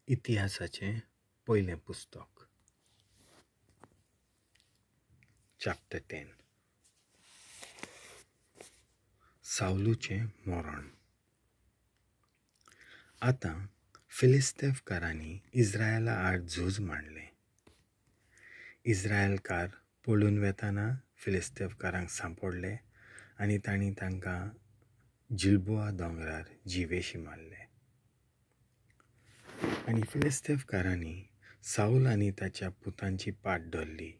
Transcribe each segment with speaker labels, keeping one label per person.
Speaker 1: इतिहासाचें पयलें पुस्तक, चॅप्टर 10. सावलूचें मरण. आतां फिलिस्तेवकारांनी इस्रायला आड झूज मांडलें. इस्रायलकार पळून वेताना फिलिस्तेवकारांक सांपडले आनी तांणी तांकां जिल्बोआ दोंगरार जिवेशी मारले. आनी फिलिस्तेवकारांनी सावल आनी ताच्या पुतांची पाट धरली.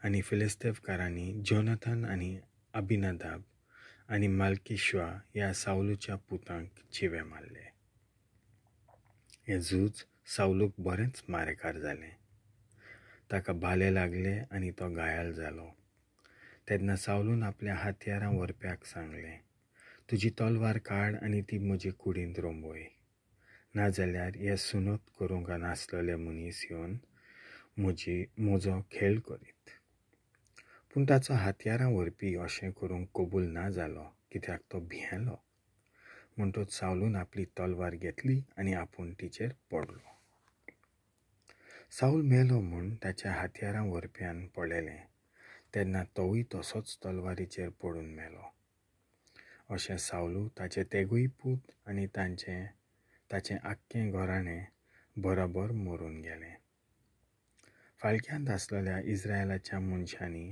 Speaker 1: आनी फिलिस्तेवकारांनी जोनाथन आनी अबिनादाब आनी मालकिश्वा ह्या सावलूच्या पुतांक जिवे मारले. हें झूज सावलूक बरेंच मारेकार जालें. ताका भाले लागले आनी तो घायल जालो. तेन्ना सावलून आपल्या हत्यारां व्हरप्याक सांगलें, तुजी तलवार काड आनी ती म्हजे कुडींत रोंबय, नाजाल्यार हे सुनत करूंक नासलेले मनीस येवन म्हजो खेळ करीत. पूण ताचो हत्यारां व्हरपी अशें करूंक कबूल ना जालो, कित्याक तो भियेलो. म्हणटच सावलून आपली तलवार घेतली आनी आपूण तिचेर पडलो. सावल मेलो म्हूण ताच्या हत्यारां व्हरप्यान पळयलें तेन्ना तोवूय तसोच तलवारीचेर पडून मेलो. अशें सावलू, ताचे तेगूय पूत आनी ताचें आख्खें घराणें बरोबर मरून गेलें. फालक्यांत आसलेल्या इस्रायलाच्या मनशांनी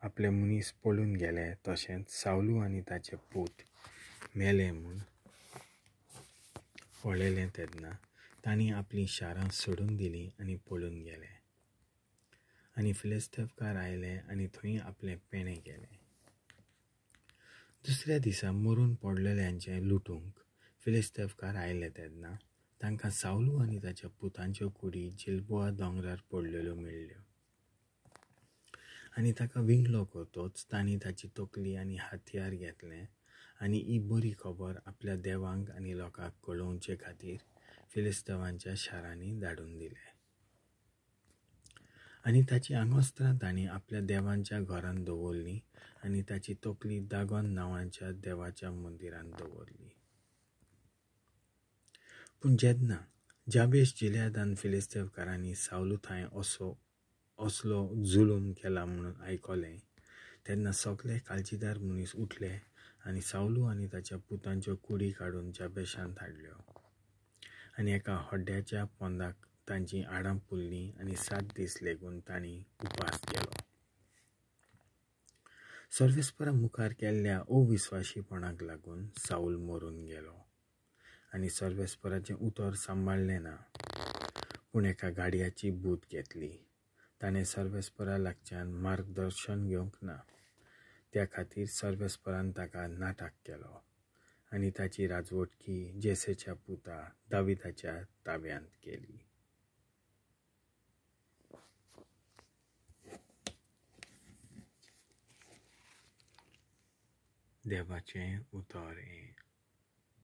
Speaker 1: आपले मनीस पळून गेले, तशेंच सावलू आनी ताचे पूत मेले म्हूण पळयलें तेन्ना तांणी आपलीं शारां सोडून दिलीं आनी पळून गेले. आनी फिलिस्तेवकार आयले आनी थंय आपलें पेणें केलें. दुसऱ्या दिसा मरून पडलेल्यांचें लुटूंक फिलिस्तेवकार आयले तेन्ना तांकां सावलू आनी ताच्या पुतांच्यो कुडी जिल्बोआ दोंगरार पडलेल्यो मेळ्ळ्यो. आनी ताका विंगलो करतोच तांणी ताची तकली आनी हत्यार घेतलें आनी ही बरी खबर आपल्या देवांक आनी लोकांक कळोवचे खातीर फिलिस्तेवांच्या शारांनी धाडून दिले. आनी ताची आंगवस्त्रां तांणी आपल्या देवांच्या घरांत दवरलीं आनी ताची तकली दागोन नांवाच्या देवाच्या मंदिरांत दवरली. पूण जेन्ना जाबेश जिल्यादान फिलिस्तेवकारांनी सावलू थंय असलो जुलूम केला म्हणून आयकलें तेन्ना सगळे काळजीदार मनीस उठले आनी सावलू आनी ताच्या पुतांच्यो कुडी काडून जाबेशांत हाडल्यो आनी एका हड्ड्याच्या पोंदाक तांचीं आडां पुरलीं आनी 7 दीस लेगून तांणी उपास केलो. सर्वेस्परा मुखार केल्ल्या अविस्वाशीपणाक लागून सावल मरून गेलो आनी सर्वेस्पराचें उतर सांबाळ्ळें ना, पूण एका गाडयाची बूद घेतली. ताणें सर्वेस्परा लागच्यान मार्गदर्शन घेवंक ना, त्या खातीर सर्वेस्परान ताका नाटक केलो आनी ताची राजवटकी जेसेच्या पुता दाविदाच्या ताब्यांत केली. देवाचें उतर हें.